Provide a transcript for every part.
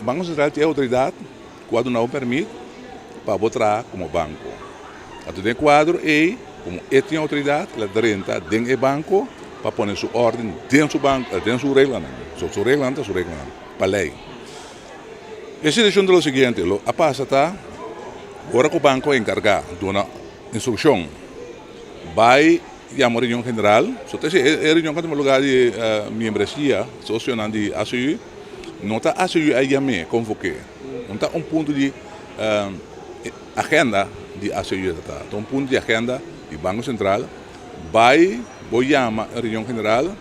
Banko Sentral tin outoridat ku a duna un pèrmit pa bo traha komo banko. Anto den e kuadro ei, komo e tin outoridat, el a drenta den e banko pa pone su órden den su banko, den su reglanan. So su reglanan ta su reglanan pa lei. E situashon ta lo siguiente, lo a pasa ta ora ku banko a enkargá duna instrukshon bai yama un reunion general, so ta e reunion ku a tuma lugar di miembresia, sosionan di ACU, no ta ACU a yam'é, konvok'é, no ta un punto di agenda di ACU ta ta, ta un punto di agenda di Banko Sentral, bai bo yama e reunion general,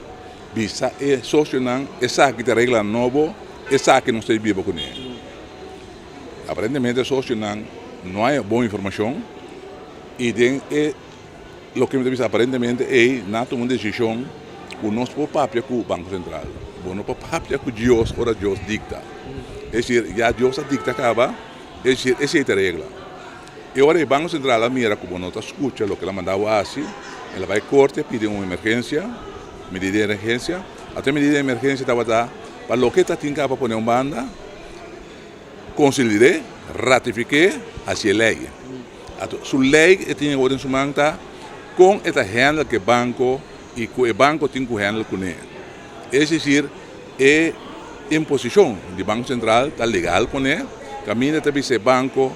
bisa e sosionan esaki ta regla nobo, esaki nos ta biba kuné. Aparentemente e sosionan no haña bon informashon i den e loke mi ta bisa aparentemente ei nan a tuma un desishon ku nos por papia ku Banko Sentral. Bo no por papia ku Dios ora Dios dikta. Es desir, ya Dios a dikta kaba, es desir, esei ta regla. E ora ei Banko Sentral a mira ku bo no ta skucha loke el a manda bo hasi, el a bai korte pidi un emergensia, medida di emergensia. Anto e medida di emergensia tabata pa loke ta tin kaba pone un banda, konsolid'é, ratifik'é, hasi e lei. Anto su lei e tin awor den su man ta kon e ta handle ku e banko i ku e banko tin ku handle kuné. Es desir, e imposishon di Banko Sentral ta legal kuné, kaminda ta bisa e banko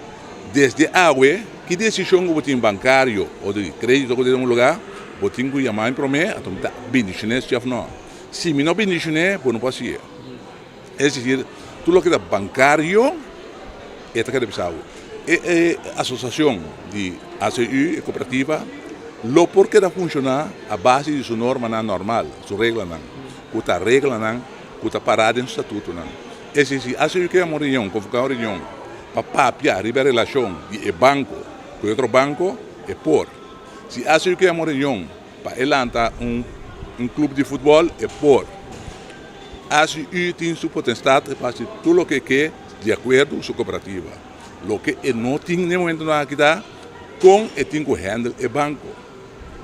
desde awe ki desishon ku bo tin bankario o di kredito ku bo tin den un lugá, bo tin ku yama mi promé, anto mi ta bindishoné si òf nò. Si mi no bindishoné, bo no por hasié. Es desir, tur loke ta bankario e ta keda bisa bo. E asosiashon di ACU, e kooperativa, lo por keda funshoná a base di su normanan normal, su reglanan, ku ta reglanan ku ta pará den su statutonan. Es desir, si ACU ke yama un reunion, konvoká un reunion pa papia riba e relashon di e banko ku e otro banko, e por. Si ACU ke yama un reunion pa e lanta un klup di futbòl, e por. ACU tin su potestad pa haci tur loke e ke di acuerdo cu su cooperativa. Loke e no tin na e momentonan aki ta con e tin cu handle e banco.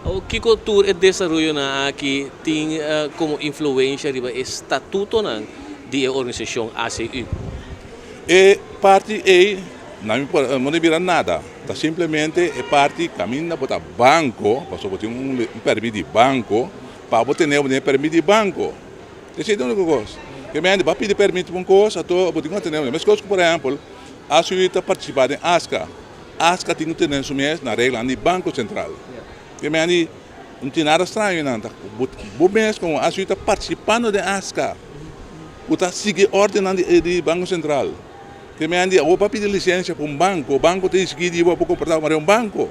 Awor kico tur e desaroyonan aki tin como influencia riba e statutonan di e organisacion ACU? E parti ey na mi por no debe bira nada, ta simplemente e parti caminda bo ta banco, pasobra bo tin un permit di banco, pa bo tene bo tin e permit di banco. Esei ta úniko kos. Ke mende bo a pidi permit pa un kos, anto bo tin ku tene. Meskos ku por ehèmpel, ACU ta partisipá den ASCA. ASCA tin ku tene su mes na reglanan di Banko Sentral. Ke mende no tin nada straño einan. Ta bo mes komo ACU ta partisipando den ASCA ku ta sigui òrdennan di Banko Sentral. Ke mende awor bo a pidi lisensia pa un banko, banko ta disidí di bo pa komportá manera un banko.